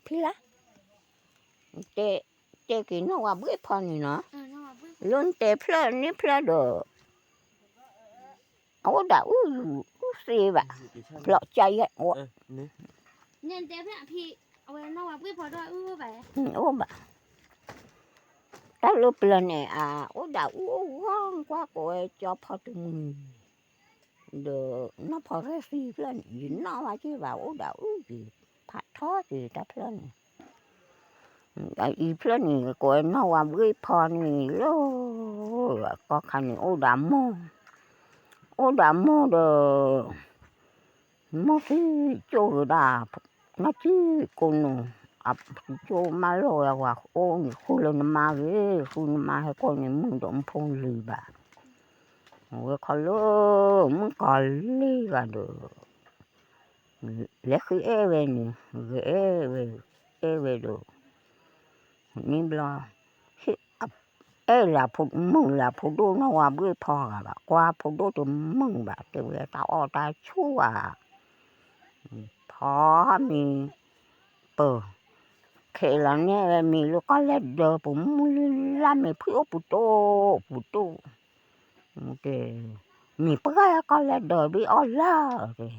ဖံလါ, တဲက့ၤနီၢ်ဝါဘှ့ၣ်ဖီန့ၣ်နီၤ, လၢနတဲဖျၢၣ်န့ၣ်ဖျၢၣ်ဒီး အအိၣ်ဒၣ်အုၣ်ယူၤအုၣ်သ့ဘၣ်, ဖျီၣ်ကယဲၢ်အိၣ်, အိၣ်ဘၣ်, တၢ်လၢပျၢၤန့ၣ် အအိၣ်ဒၣ်အုၣ်အိၣ်ဂီၢ်ကွၢ်ကိးဝဲကၠီဖီတမုၢ် ဒီးနီၢ်ဖီရဲၣ်သံဖျၢၣ်န့ၣ် ယနီၣ်ဝဲက့ၤဘၣ် အိၣ်ဒၣ်အုၣ်က့ၤ ဖးထီက့ၤတၢ်ဖျၢၣ်န့ၣ်, အံၤဖျၢၣ်န့ၣ် ကိးဝဲနီၢ်ဝါဘှ့ၣ်ဖီန့ၣ်လီၤ, ကီၢ်ခါန့ၣ် အိၣ်ဒၣ်မိၢ်, အိၣ်ဒၣ်မိၢ်ဒီး မိၢ်ဖံကၠိဂ့ၤဒၣ်, နီၢ်ကံၢ်ကိးနိၣ်, အကၠိမါလီၤဝဲအဝၤအိၣ်န့ၣ် ဃုလၢနမါဂ့ၤ, ဃုနမါဟဲကိးန့ၣ် မုၢ်ဒီးမူဖိလံၤဘၣ်, အဝဲခီလၢ မုၣ်ကီၤလံၤဂၤဒီး လဲၤဃုအဲၣ်ဝဲန့ၣ် ဂဲၤအဲၣ်ဝဲ, အဲၣ်ဝဲဒီး န့ၣ်ဘျီ အဲၣ်လၢဖိမုၣ်လၢဖိဒိၣ်နီၢ်ဝါဘှ့ၣ်ဖီဂၤဘၣ်, ကွၢ်ဖိဒိၣ်တမုာ်ဘၣ် တဲဝဲတၢ်အီၣ်တၢ်ဆူၣ်ဧါ, ဖီမ့ၤ ပၢၤ, ခဲလီၤန့ၢ်ဝဲမ့ၤလၢကီၢ်လဲၢ်ဒၢပူၤမုၢ်လံလၢ်မ့ၤဖှံအိၣ်ပူၤတိၣ်ပူၤတိၣ်, တဲ, မ့ၢ်ပှၢ်ကီၢ်လဲၢ်ဒၢဘ့ၣ်အီၣ်လၢ်တဲ,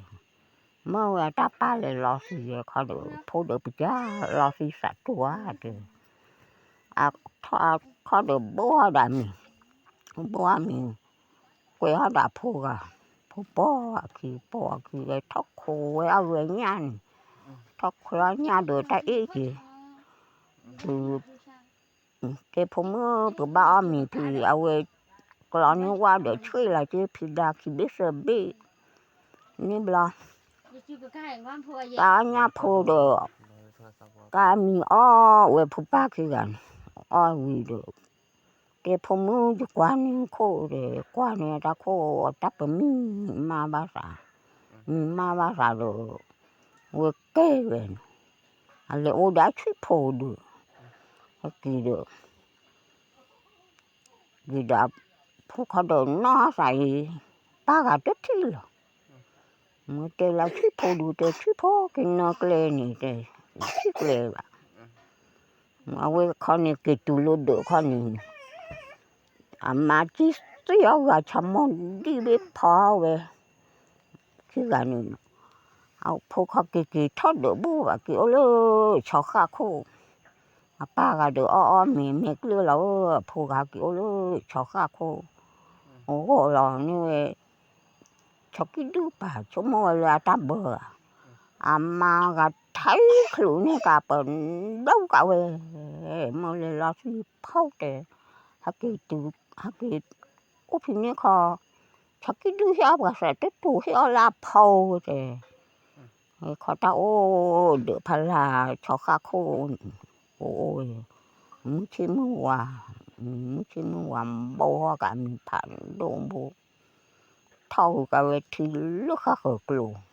မ့ၢ်ဝဲတၢ်ပၢ်လဲၤလီၤသံယဲခီဒီး ဖိဒီးပကလီၤသံသးတိၤဧါတဲ, ခီဒီးဘိအီၣ်ဒၣ်မ့ၤ, ဘိအီၣ်မ့ၤ, ကွဲးအီၣ်ဒၣ်ဖိဂၤ, ဖိပိာ်အခံ ပိာ်အခံဝဲ ထီၣ်ခိးဝဲအဂ့ၢ်ညၣ်န့ၣ်, ထီၣ်ခွဲးအီၣ်ညၣ်ဒီးတၢ်အ့ၣ်က့ၤ, တဲဖိမုၣ် ပဘၣ်အီၣ်မ့ၤဖံ, အဝဲကျီန့ၢ်ဝါဒီးဆှ့ၣ်လီၤက့ၤဖံဒါခံဘ့ၣ်သၢဘ့ၣ်, န့ၣ်ဘျီ တၢ်အီၣ်ညၣ်ဖိဒီး တၢ်မံအီၣ်ဝဲဖိပၢ်ခံဂၤန့ၣ်, အီၣ်ဝံၤဒီး တဲဖိမုၣ် ယကွၢ်န့ၢ်ခိၣ်ဒီး ကွၢ်န့ၢ်တၢ်ခိၣ်တၢ်ပမံမါဘၣ်သး, မံမါဘၣ်သးဒီး ဝဲကဲဝဲန့ၣ်, အလဲၤအိၣ်ဒီးအဆွံၣ်ဖိဒုး, ဟဲက့ၤဒီး က့ၤဒီး ဖိခီဒီးနီၢ်သးအံၤ ပၢ်ဂၤတထံၣ်လီၤ. မ့ၢ်တဲလၢဆွံၣ်ဖိဒုး တဲဆွံၣ်ဖိက့ၤနၢကျဲန့ၣ် တဲ ထံၣ်ကျဲဘၣ်. အဝဲခီန့ၣ် က့ၤတုၤလၢဒၢးခီန့ၣ် အမါကံၣ်သ့ၣ်အီၣ်ဂၤ ဆိကမိၣ်ဒံၣ်ဘ့ၣ်ဖီဝဲ ခံဂၤန့ၣ်, အဖိခီက့ၤက့ၤထီၣ်ဒၢးဘိၣ်ဘၣ် က့ၤအိၣ်လၢဆီဃၣ်ခိၣ်, အပၢ်ဂၤဒီးအီၣ်အီၣ်မ့ၤ မဲာ်ကျၢၢ်လီၤဧၢ, အဖိဂၤက့ၤအိၣ်လၢဆီဃၣ်ခိၣ်, အဂီၢ်လီၤန့ၣ်ဝဲ ဆီကံၣ်ဒုၣ်ပာ် ဆိကမိၣ်ဝဲလၢအတၢ်ဘၢဧါ, အမါဂၤထံၣ်ချုးန့ၢ်ကးပဒိၣ်ကးဝဲ, မ့ၢ်လဲၤလီၤသံဖီတဲ, ဟဲက့ၤတုၤ ဟဲက့ၤ အိၣ်ဖဲန့ၣ်ခီ, ဆီကံၣ်ဒုၣ်ဟ့ၣ်အီၣ်ပှၤသးတတိၤဟ့ၣ်အီၣ်လၢအဖိတဲ, ခီတၢ်အိၣ်ဒၢးဖးလၢ်ဆီဃၣ်ခိၣ်, အိၣ်ဝဲ, မုၢ်ဆ့ၣ်မုၢ်ဝါ, မုၢ်ဆ့ၣ်မုၢ်ဝါဘီကးမံၤဖးဒိၣ်ဘိ, ထီၣ်ဝံၤကးဝဲထံလၢဃၣ်ဃၢၤကျိၤ,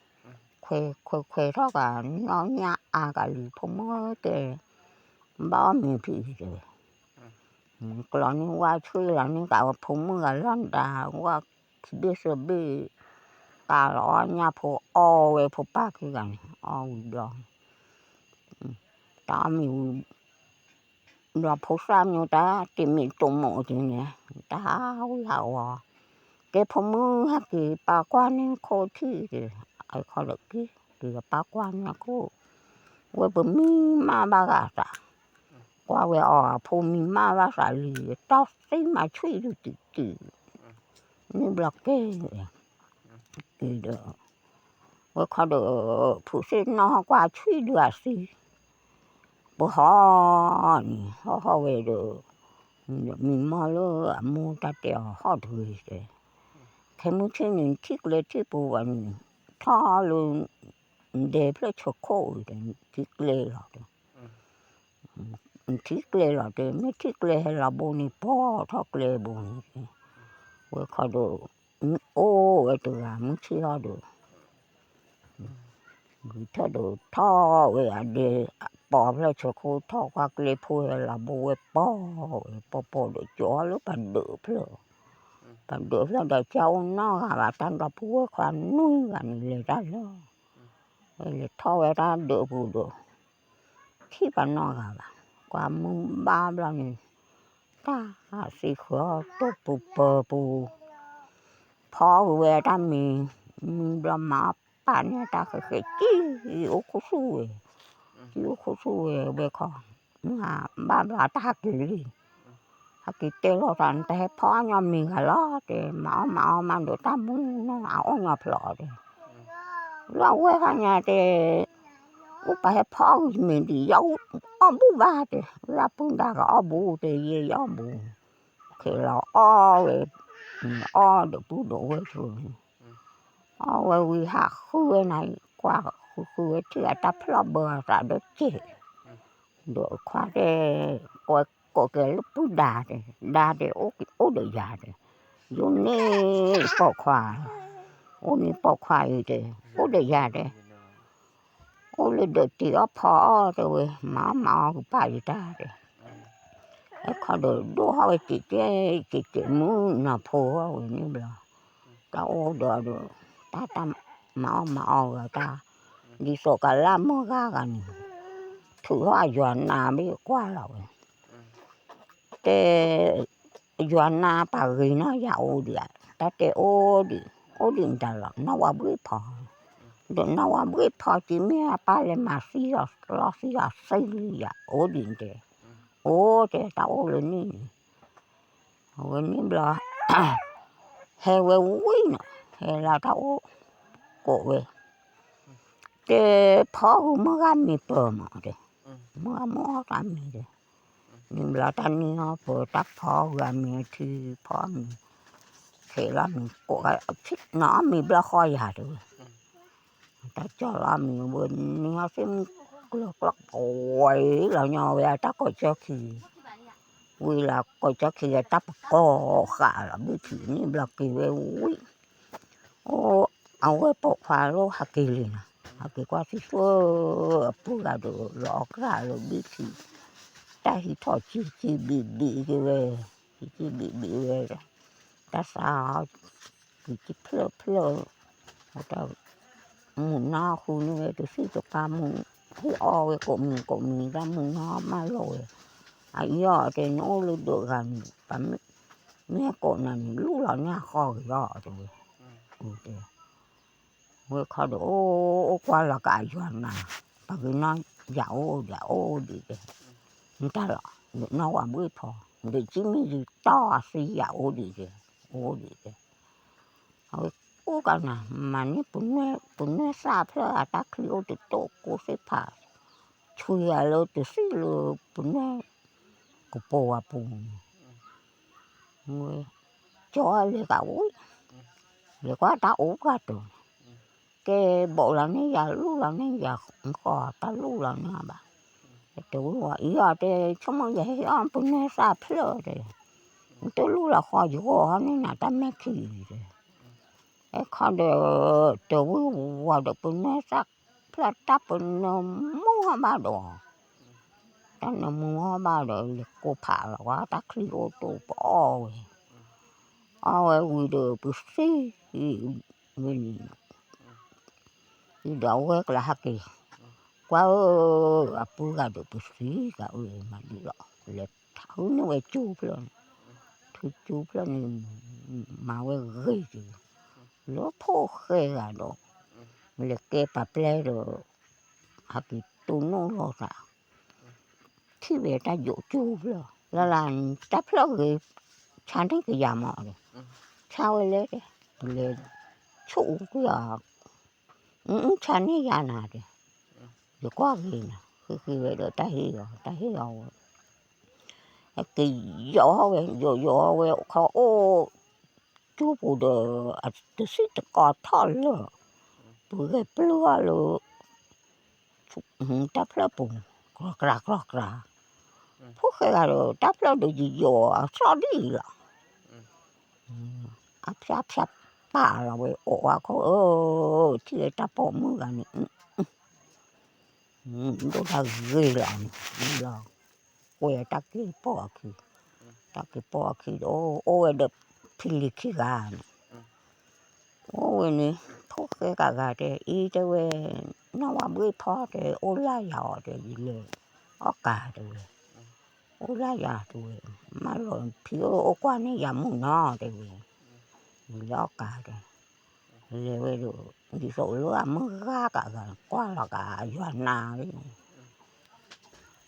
ခွဲးခွဲးခွဲးထီၣ်ကး နီၢ်ညၣ်အါကးလံ ဖိမုၣ်တဲ, ဘၣ်အီၣ်မ့ၤဖံတဲ, ကျီန့ၢ်ဝါဆှ့ၣ်လီၤန့ၢ်ကးဝဲဖိမုၣ်ဂၤလီၢ်ဒါ, ဝဲခံဘ့ၣ်သၢဘ့ၣ်, ကးလီၤအီၣ်ညၣ်ဖိအီၣ်ဝဲဖိပၢ်ခံဂၤန့ၣ် အီၣ်ဝံၤဘျီ, တၢ်အီၣ်မ့ၤဝံၤ ဘျီဖိသၣ်မ့ၢ်တၢ်တမ့ၢ်တိၢ်မိၣ်က့ၤန့ၣ်, တၢ်ဟးဝံၣ်ဟးဝီ, ကဲဖိမုၣ်ဟဲက့ၤပၢ်ကွၢ်န့ၢ်ခိၣ်ထံၣ်က့ၤ, အခီဒီးက့ၤ က့ၤပၢ်ကွၢ်န့ၢ်ခိၣ်, ဝဲပမံမးဘၣ်ဂၤသး, ကွၢ်ဝဲအီၤအဖိမံမးဘၣ်သးလံ, တီၢ်သံမးဆွံၣ်ဒုးတုၤတုၤ, န့ၣ်ဘျီက့ၤ က့ၤဒီး, ဝဲခီဒီး ဖုးသ့ၣ်နီၣ်ကွၢ်ဆွံၣ်ဒုးအသံ, ပဟီၣ်န့ၣ် ဟီၣ်ဟီၣ်ဝဲဒီး, မံမီၢ်လၢအမိၢ်တၢ်တဲအီၤဟီၣ်တဂ့ၤတဲ, ခဲမုၢ်ဆ့ၣ်န့ၣ် နထံၣ်ကျဲထံၣ်ပူၤဘၣ်န့ၣ်, ထီၣ်လၢ နဒဲဖျၢၣ်ဆၢခိၣ်အံၤတဲ နထံၣ်ကျဲလီၤတဲ နထံၣ်ကျဲလီၤတဲ မ့ၢ်ထံၣ်ကျဲဟဲလီၤဘိန့ၣ် ပိာ်ထီၣ်ကျဲဘိန့ၣ်, ဝဲခီဒီး အိၣ်ဝဲတဂၤ မုၢ်ဆ့ၣ်ထီၣ်ဒီး ဂုၤထၢၣ်ဒီးထီၣ်ဝဲအဒဲ ပိာ်ဖျၢၣ်ဆၢခိၣ် ထီၣ်ကွၢ်ကျဲဖိဟဲလီၤဘိဝဲ ပိာ်ဝဲပိာ်ပိာ်ဒီး ကၠီလၢပှၤဒၢးဖျၢၣ်, ပှၤဒၢးဖျၢၣ်ဒီး ကၠီအိၣ်နီတဂၤဘၣ် တၢ်ဒီပုၢ်ဝဲၢ်ခွါနွံဂၤန့ၣ် လဲၤတၢ်လၢ လဲၤထီၣ်ဝဲတၢ်ဒၢးပူၤဒီး ထံၣ်ပှၤနီတဂၤဘၣ်, ကွၢ်မုၢ်ဘၣ်ဘျီန့ၣ် တၢ်သံဃၢၤအီၤတိၢ်ပူၤပၢၤပူၤ, ဖီဃုာ်ဝဲတၢ်မံၤ, မံၤဘျီမၤအီၣ်ပာ်န့ၢ်တၢ်ဃဲးဃဲး ကံၣ်အိၣ်ခိၣ်ဆူၣ်ဝဲ, ကံၣ်အိၣ်ခိၣ်ဆူၣ်ဝဲဝဲခီ, မုၢ်ဟါဘၣ်ဘျီအတၢ်ဟးက့ၤလံ, ဟဲက့ၤတဲလိာ်သးန့ၣ် တဟဲဖီအီၣ်ညီမံၤဂၤလီၤတဲ, မၤအီၣ်မၤအီၣ်မးဒီးတၢ်မူနီၢ်အအီၣ်ညီဖျိးတဲ, လၢအဝဲဟါညါတဲ အိၣ်ပာ်ဟဲဖီအီၣ်ဂံၢ်မ့ၢ်ဒံး ယအီၣ်ဘူၣ်ဘၣ်တဲ, လၢပုၢ်ဒါကအီၣ်ဘူၣ်တဲ ယဲယအီၣ်ဘူၣ်, ခဲလီၤအီၣ်ဝဲ, အီၣ်ဒီးပုၢ်ဒီးဝဲၢ်ဆိန့ၣ်, အီၣ်ဝဲဝံၤဟးဃုဝဲနၤ, ကွၢ်ဃုဃုဝဲထံၣ်အတၢ်ဖျီၣ်ဘၢအသးဒီးစဲး, ဒီးခွါတဲ, ကိးကဲလၢပုၢ်ဒါတဲ, ဒါတဲ, အိၣ်ဒီးယၤတဲ, ယိၤန့ၢ်ပိာ်ခွါ, အိၣ်န့ၢ်ပိာ်ခွါအံၤတဲ, အိၣ်ဒီးယၤတဲ အိၣ်လၢဒီးတ့ၤအီၣ်ဖီအီၣ်တဲဝဲ, မၤအီၣ်မၤအီၣ်ကပာ်ယတၢ်တဲ, အခီဒီးဒိၣ်ထီၣ်ဝဲက့ၤကဲးက့ၤမုၢ်နီၢ်ဖိဝဲန့ၣ်ဘျီ, တၢ်အိၣ်ဒီးဒီး, တၢ်တၢ်မၤအီၣ်မၤအီၣ်ဝဲတၢ်, ဒ်သိးကလၢမုၢ်ဂၤဂၤန့ၣ်, ထုးထီၣ်အယွၤနါဘ့ၣ်ကွၢ်လီၤဝဲ, တဲ ယွၤနါပာ်ဂ့ၤနီၢ်ယၤအိၣ်ဒံးဧါ, တၢ်တဲအိၣ်ဒံး, အိၣ်ဒံးမတၤလီၤ နီၢ်ဝါဘှ့ၣ်ဖီ, ဒီးနီၢ်ဝါဘှ့ၣ်ဖီက့ၤမ့ၢ်အပၢ်လဲၤမၤသံအီၤလီၤသံအီၤသ့လံယၤ အိၣ်ဒံးတဲ, အိၣ်တဲတၢ်အိၣ်လၢန့ၣ်န့ၣ်, အဝဲန့ၣ်ဘျီ ဟဲဝဲဝံၤနီၤ, ဟဲလၢတၢ်အိၣ်ကိးဝဲ, တဲဖီဂုာ်မုၢ်ဂၤမ့ၤပၢၤမးတဲ, မုၢ်ဂၤမုၢ်အီၣ်တၢ်မ့ၤတဲ, န့ၣ်ဘျီတၢ်န့ၢ်အီၣ်ပၢၤတၢ်ဖီဂုာ်အမ့ၤအထံဖီမ့ၤ, ခဲလီၤမ့ၤကိးဂၤ, နီၢ်အီၣ်မ့ၤဘျီဃီယၤတဲဝဲ, တၢ်ကၠီလီၤမ့ၤဝဲန့ၢ်အီၣ်သ့ၣ်မုၢ်ကျၢၤကျီၢ်ပှဲၤလီၤညီဝဲအတၢ်ကိးကၠီခံ ဝံၤလီၤကိးကၠီခံဂၤတၢ်ပကိးဃာ်လီၤ ဘ့ၣ်ထံးန့ၣ်ဘျီက့ၤဝဲဝံၤ, အိၣ်အဝဲပိာ်ခွါလီၤဟးက့ၤလံနီၤ, ဟးက့ၤကွၢ်သံသွဲၣ်အပုၢ်ဂၤဒီးလီၤအီၣ်ကြၢးလၢဘ့ၣ်ထံး, တၢ်ဟံးထီၣ်ကံကံဘံးဘံးက့ၤဝဲ, ကံကံဘံးဘံးဝဲ, တၢ်သး ကံကံဖျၢၣ်ဖျၢၣ်, တၢ် မုၢ်နၤဃုန့ၢ်ဝဲတသံၣ်တပၤမုၢ်, ဟ့ၣ်အီၣ်ဝဲကိးမံၤကိးမံၤ တၢ်မုၢ်နၤမၢလီၤဝဲ, အအံၤအီၤတဲနအိၣ်လၢဒိးဂၤန့ၣ်, မ့ၢ်ကိးနၤန့ၣ် လူလီၤန့ၢ်အဃီဂ့ၤအီၤတဲဝဲ, တဲ ဝဲခီဒီး အိၣ်ကွၢ်လီၤကအယွၤနၤ, ပှၤကနီၣ်ယၤအိၣ်ဒံးအိၣ်ဒံးတဲ, မတၤလီၤ, နီၢ်ဝၤဘှ့ၣ်ဖီ, ဒီးကံမ့ၢ်ယတီၢ်အသံယၤအိၣ်ဒံးတဲ, အိၣ်ဒံးတဲ, အဝဲအိၣ်ကနၤ, မၤန့ၢ် ပနွဲၢ်သၣ်ဖျၢၣ်အတၢ်ချံအိၣ်တတိၢ်ကိးသ့ၣ်ဖး, ဆွံဂၤလၢတသံၣ်လၢပနွဲၢ်ကပိာ်အပူၤန့ၣ် ကၠီလဲၤကဝံၤ, လဲၤကွၢ်တၢ်အိၣ်ပှၢ်တၢၢ်, ကဲဘိးလီၤန့ၢ်ယၤလူလီၤန့ၢ်ယၤဃီ တၢ်လူလီၤန့ၢ်ဘၣ်, တဝံၤဝဲအံၤအီၤတဲ ဆိကမိၣ်ယဟ့ၣ်အီၣ်ပနွဲၢ်သၣ်ဖျၢၣ်တဲ, တလူလီၤဃီယဂီၢ်န့ၣ်နၤတၢ်မဲာ်ခံတဲ အခီဒီး တဝံၤဝၤဒီးပနွဲၢ်သၣ်ဖျၢၣ်တၢ်ပနၢမူဟီၣ်ဘၣ်ဒီး, တၢ်နၢမူဟီၣ်ဘၣ်ဒီး လဲၤကိးဖးလီၤဝဲတၢ်ချံအိၣ်တအိၣ်ပအီၣ်ဝဲ, အီၣ်ဝဲဝံၤဒီးပသံဝဲန့ၣ် ဒီးအဝဲကျါဟဲက့ၤ, ကွၢ်ဧၢ, အပုၢ်ဂၤဒီးပသံဂၤအိၣ်မးဒ်လီၤ, လဲၤထူန့ၢ်ဝဲကၠိဖျၢၣ်န့ၣ်, ထူကၠိဖျၢၣ်န့ၣ် မၤဝဲဂ့ၤက့ၤ, လၢဖိၣ်ဃဲဂၤဒီး, လဲၤကဲပာ်ပျဲဒီး, ဟဲက့ၤတိၢ်နီၣ်လိာ်သး ထံၣ်ဝဲတၢ်ယိးကၠိဖျၢၣ်, လၢ်လၢ်န့ၣ် တၢ်ဖျၢၣ်ဂ့ၤ, ဆါန့ၢ်ကယၤမးဒီး, ဆါဝဲလဲၣ်တဲ, လဲၤဆိၣ်အူကွံာ်အီၤ, ဆါန့ၢ်ယၤနၤတဲ, ယကွၢ်ဂ့ၤနၤ, ဃ့ဃ့ဝဲဒီးတၢ်ဟ့ၣ်အီၤ, တၢ်ဟ့ၣ်အီၤဝဲ, က့ၤယိးဝဲ, ယိးယိးဝဲခီအိၣ် ကၠိပူၤဒီး, တစံၣ်တကီးထီၣ်လၢာ်, ပဂဲၤပျုၢ်အီၤလၢ တၢ်ဖျၢၣ်ပူၤ, ကြၢကြၢကြၢ, ဖိၣ်ဃဲဂၤဒီး တၢ်ဖျၢၣ်ဒီးယယိးအသီၣ်ဒ်အံၤလီၤ, အဖျါဖျါပာ်လီၤဝဲအိၣ်ဝဲခိၣ်ဧၢ, ထံၣ်ဝဲတၢ်ပိာ်မုၣ်ဂၤန့ၣ် ဒိၣ်တၢ်ဂ့ၤလီၤန့ၣ်, ကွဲတၢ်က့ၤပိာ်အခံ, တၢ်က့ၤပိာ်အခံဒီး အိၣ်ဝဲဒီးဖံလံၤခံဂၤန့ၣ်, အိၣ်ဝဲန့ၣ်, အိၣ်ဃဲကးဂၤတဲ အံၤတဲဝဲ, နီၢ်ဝါဘှ့ၣ်ဖီတဲ အိၣ်လၢယၤအီၤတဲ ယလဲၤအီၣ်ကးတဲဝဲ, အိၣ်လၢယၤတဲဝဲ, မၤလီၤဖံအိၣ်အိၣ်ကွၢ်န့ၢ်ယၤမုၢ်နီၤတဲဝဲ, ယလဲၤအီၣ်ကးတဲ, လဲၤဝဲဒီး ဒ်သိးလၢအမုၢ်ဂၤကးဂၤ ကွၢ်လီၤကးယွၤနါလံ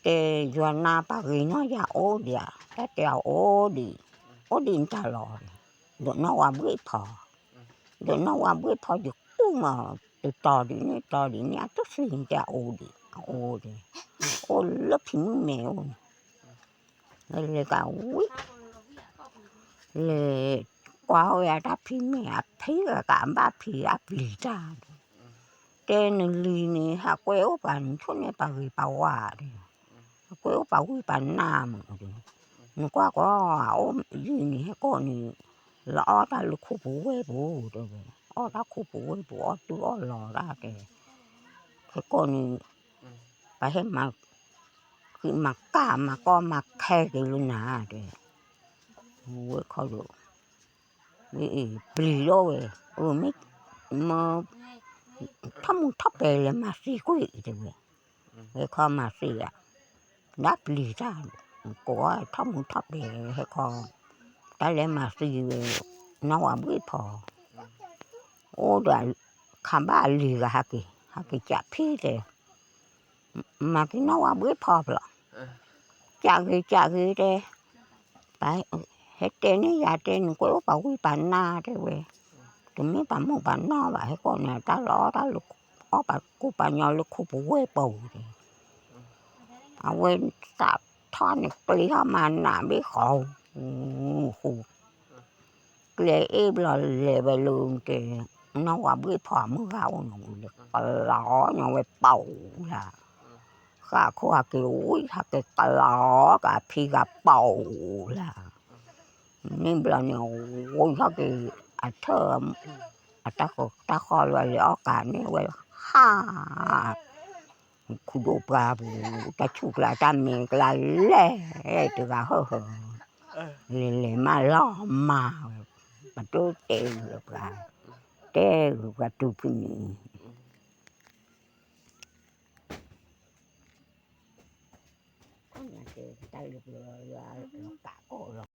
တဲယွၤနါပာ်ဂ့ၤနီၢ်ယၤအိၣ်ဒံးဧါ, တၢ်တဲအအိၣ်ဒံး, အိၣ်ဒံးနတၢ်လီၤ, ဒီးနီၢ်ဝါဘှ့ၣ်ဖီ, ဒီးနီၢ်ဝါဘှ့ၣ်ဖီယကူၣ်မး, တတီၤဒံးန့ၣ်တီၤဒံးန့ၣ် အတသံတဲအအိၣ်ဒံး, အအိၣ်ဒံး, အိၣ်လၢဖံမုၣ်မဲာ်အိၣ်န့ၣ်, လဲၤကးဝံၤ လဲၤကွၢ်ဝဲအတၢ်ဖံးမဲာ် အဖံးဂၤကးဘၣ်ဖံးအပျံၤတၢ်ဒီး, တဲနလံၤန့ၣ် ဟးကွဲအိၣ်ပှၤနဆိၣ်န့ၢ်ပှၤဂ့ၤပှၤဝါဒီး, ဟးကွဲအိၣ်ပှၤဝံၢ်ပှၤနါမးဒီး, နကွၢ်ကွၢ် အိၣ်ယံၤန့ၣ် ဟဲကီၢ်န့ၣ် လၢအီၣ်တၢ်လၢခိၣ်ပဝဲၢ်ပူၤတဲဝဲ, အီၣ်တၢ်ခိၣ်ပဝဲၢ်ပူၤ အီၣ်တုၤအီၣ်လီၤတၢ်တဲ, ဟဲကီၢ်န့ၣ် ပှၤဟဲမၤ ဃံးမၤကၢ်မၤကီမၤခဲက့ၤလၢနၤတဲ, ဝဲခီဒီး, ဝဲအံၤပျံၤလီၤဝဲ, မ့ၢ်, မ့ၢ်, ထီၣ်မူထီၣ်ပဲာ်လဲၤမၤသံကွံာ်တဲဝဲ, ဝဲခီမၤသံဧါ, ဒၣ်ပျံၤတၢ်, ကိးထီၣ်မူထီၣ်ပဲာ်ဟဲခီ, တၢ်လဲၤမၤသံဝဲ, နီၢ်ဝါဘှ့ၣ်ဖီ အိၣ်ဒီး, ခးဘၣ်အလံၤဂၤဟးက့ၤ ဟးက့ၤကးဖံတဲ, မၤက့ၤနီၢ်ဝါဘှ့ၣ်ဖီဖျိ, ကးဂ့ၤကးဂ့ၤတဲ, ဟဲတဲန့ၢ်ယၤတဲ နကွဲးအိၣ်ပှၤဝံၢ်ပှၤနါတဲဝဲ, တမ့ၢ်ပှၤမုၣ်ပှၤနီၢ်ဘၣ် ဟဲကီၢ်န့ၣ် တၢ်လီၤတၢ်လၢ, အီၣ်ပှၤကူပှၤညီလၢခိၣ်ပဝဲၢ်ပူၤတဲ, အဝဲသးထီၣ်န့ၣ်ကျ့ၤထီၣ်မၤနးဘ့ၣ်ဃီ, ဃူ ကျဲအ့ၣ်ဘျီလဲၤဝဲလၢကဲ, နီၢ်ဝါဘှ့ၣ်ဖီမုၢ်ဂၤအိၣ်န့ၣ် ကလီညီဝဲပီၢ်လၢ်, ဃၣ်ခိၣ်ဟးက့ၤဝံၤ ဟးက့ၤကလီကးဖံဂၤပီၢ်လၢ်, န့ၣ်ဘျီန့ၣ် ဝံၤဟဲက့ၤ, အထၢၣ်, အတၢ်ဃီလၢလဲၤအီၣ်ကးန့ၢ်ဝဲ, ဟး ခူဒိၣ်ပှၢ်ပူၤ, တၢ်ဆူၣ်ကျါတၢ်မဲာ်ကျါလဲၣ်, တဂၤဟၢၣ်ဟၢၣ်, လဲၤလဲၤမးလီၤမၢ်ဝဲ, ပတိတဲဂုၤပှၤ, တဲဂုၤပှၤတူၢ်ဖုန့ၣ်, တၢ်လၢပျၢၤလၢအကးကီၢ်လီၤ